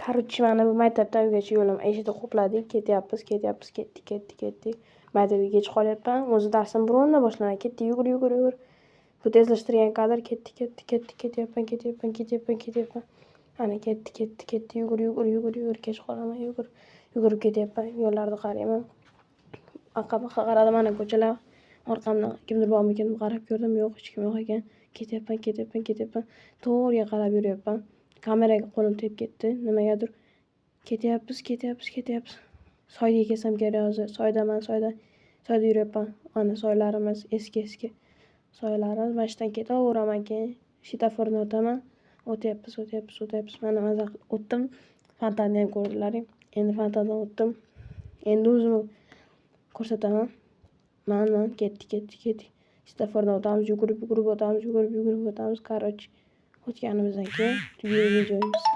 Короче, mana bu maktabdan uygacha yo'lim eshikni qulfladik, ketyapmiz, ketyapmiz, ketdik, ketdik, ketdik. Maktabga kech qolyapman. O'zi darsim 1:10da boshlanadi. Ketdik, yugur, yugur, yugur. Bu tezlashtirgan kadr. Ketdik, ketdik, ketdik, ketyapman, ketyapman, ketyapman, ketyapman. Ana ketdi, ketdi, ketdi, yugur, yugur, yugur, yugur, kech qolaman, yugur. Yugurib ketyapman, yo'llarni qarayman. Orqa-buyoqqa qaradim, mana ko'chalar. Orqamdan kimdir bormikin deb qarab ko'rdim, yo'q, hech kim yo'q ekan. Ketyapman, ketyapman, ketyapman. To'g'riga qarab yuryapman. Kameraga qo'lim tegib ketdi, nimagadir. Ketyapmiz, ketyapmiz, ketyapmiz. Soyga kelsam kerak hozir. Soydaman, soyda. Soyda yuryapman. Mana soylarimiz eski-eski soylarimiz. Mana shu yerdan ketaveraman keyin. Svetofordan o'taman. O'tyapmiz, o'tyapmiz, o'tyapmiz. Mana maza qilib o'tdim. Fontanni ham ko'rdilaring. Endi fontandan o'tdim. Endi o'zimni ko'rsataman. Mana ketdik, ketdik, ketdik. Svetofordan o'tamiz, yugurib, yugurib o'tamiz, yugurib, yugurib o'tamiz. Короче, o'tganimizdan keyin tugaydi joyimiz.